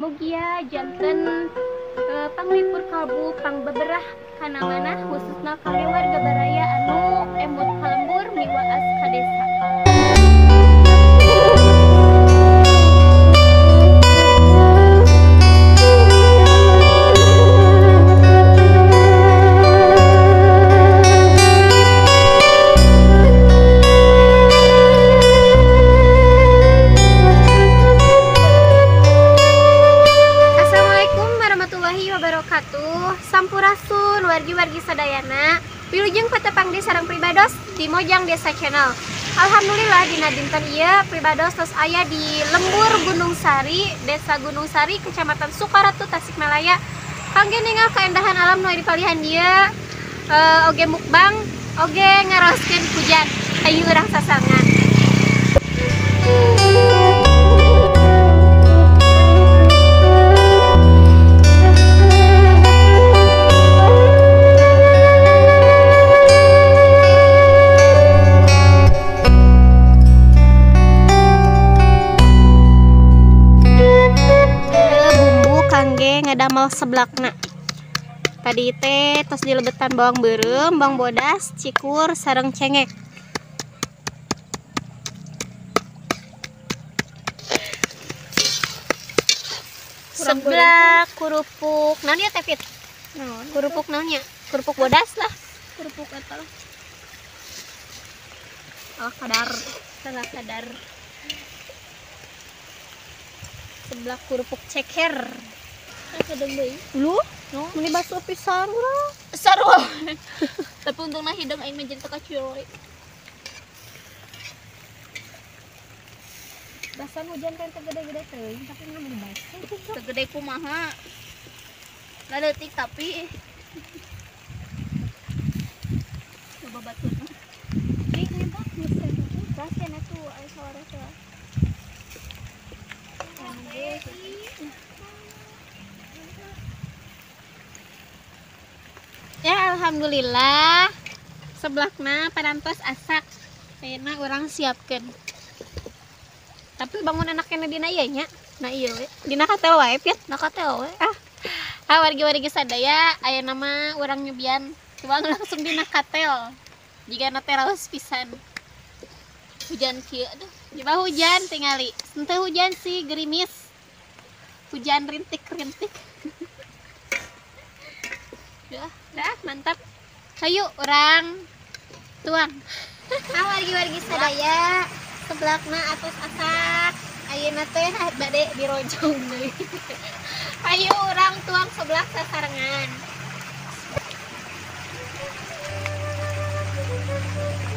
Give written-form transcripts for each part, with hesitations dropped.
Mugia janten panglipur kalbu pangbeberah kana manah khususna kangge warga baraya anu emut ka lembur miwaas ka desa. Sampurasun wargi-wargi sadayana, wilujeng patepang di sareng pribados di Mojang Desa Channel. Alhamdulillah dina dinten ieu pribados tos aya di Lembur Gunung Sari, Desa Gunung Sari, Kecamatan Sukaratu, Tasikmalaya. Kangge ningal kaendahan alam nu aya di palihan dieu, oge mukbang, oge ngaroskeun hujan. Ayu urang sasangan. Ngadamel seblakna. Tadi teh tos dilebetan bawang beureum, bawang bodas, cikur, sareng cengek. Seblak kerupuk. Naon ieu teh Fit? Naon? Kerupuk naonnya? Kerupuk bodas lah. Kerupuk eta lah. Oh, kadar. Salah kadar. Seblak kerupuk ceker. Lu? No. Meni basuh pisan urang. Sarua. Tapi untungna hidung aing mah jadi teu kaciroy. Basan hujan kan teu gede-gede teuing, tapi mah meni basuh. Teu gede kumaha? Leutik tapi coba baturna. Ih, hebat geus gas cenah tuh aya sawara teh. Ya alhamdulillah seblakna parantos asak. Ayeuna urang siapkeun. Tapi bangun enaknya dina ieu nya. Na ieu we. Dina katel wae Pit. Na katel we. Ah, wargi-wargi sadaya ayeuna mah urang nyubian tuang langsung dina katel. Jigana teh raos pisan. Hujan kieu aduh. Coba hujan tingali. Henteu hujan sih gerimis. Hujan rintik-rintik. Ya, dah mantap. Hayu urang tuang. Ah wargi-wargi sadaya, seblakna atos asak. Ayeuna teh bade dirojong deui. Hayu urang tuang seblak sasarengan.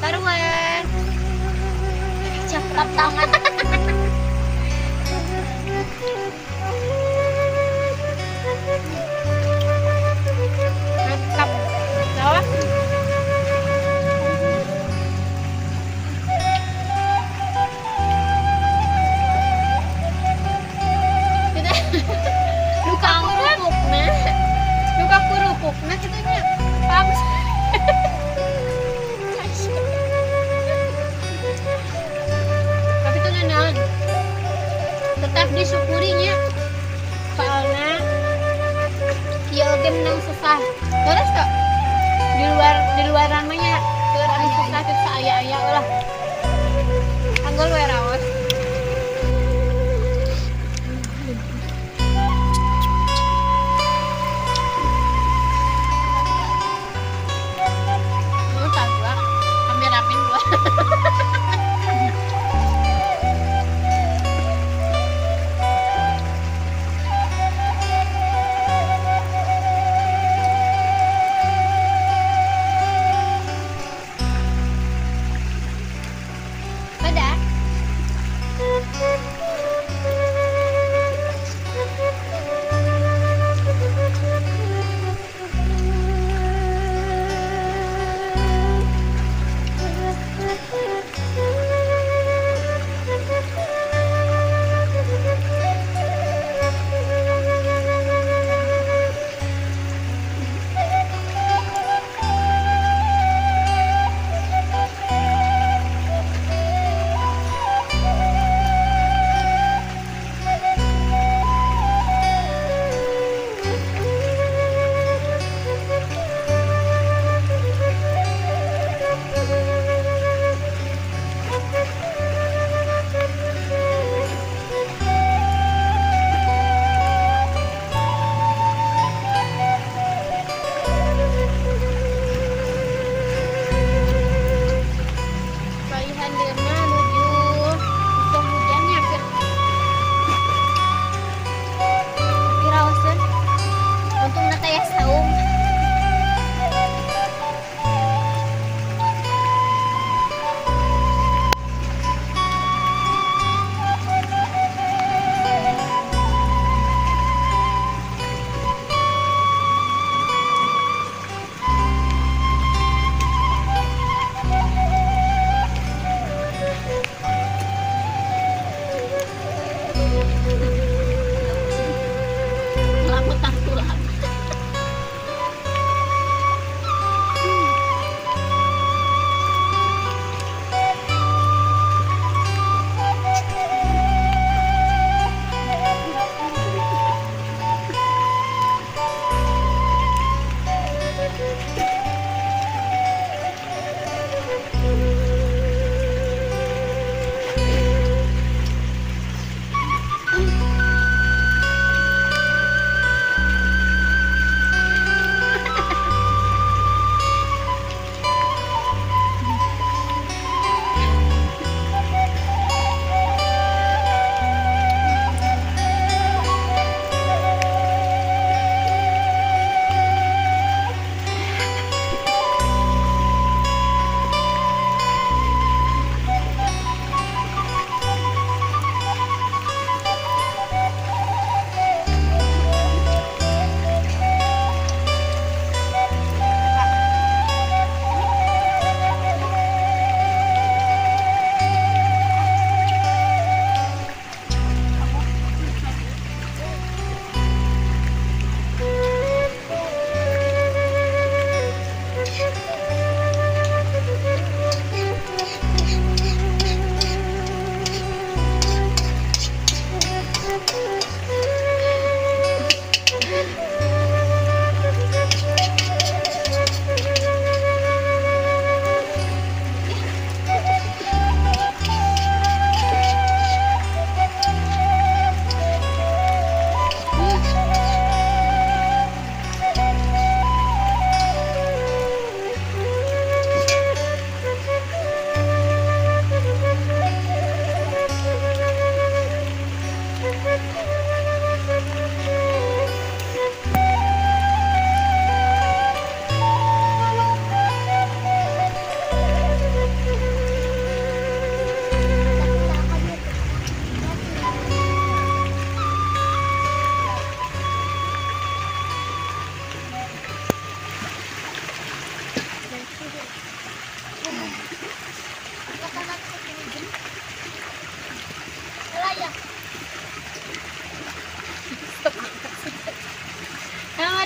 Taruhan. Ceplap tangan. Mantap. Bawa. Duka kerupukna. Duka kerupukna kitu nya. Pam. Tapi itu naon? Tetap disyukurinya. Soalnya ieu oge menang susah. Terus kok di luar namanya keur anu susah teh saaya-aya lah. Anggol we raos. Lu tak gua kameramen gua.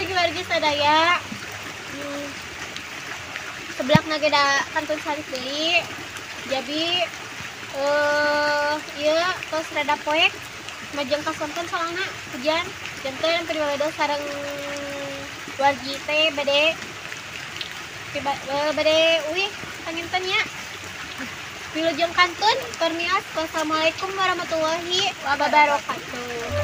wargi-wargi sadaya. Seblak na ge da kantun salit deui. Jadi ieu tos rada poek majeng ka sonten soalna hujan. Janten pribados sareng wargi teh bade bade uih panginten nya. Wilujeng kantun permios. Wassalamualaikum warahmatullahi wabarakatuh.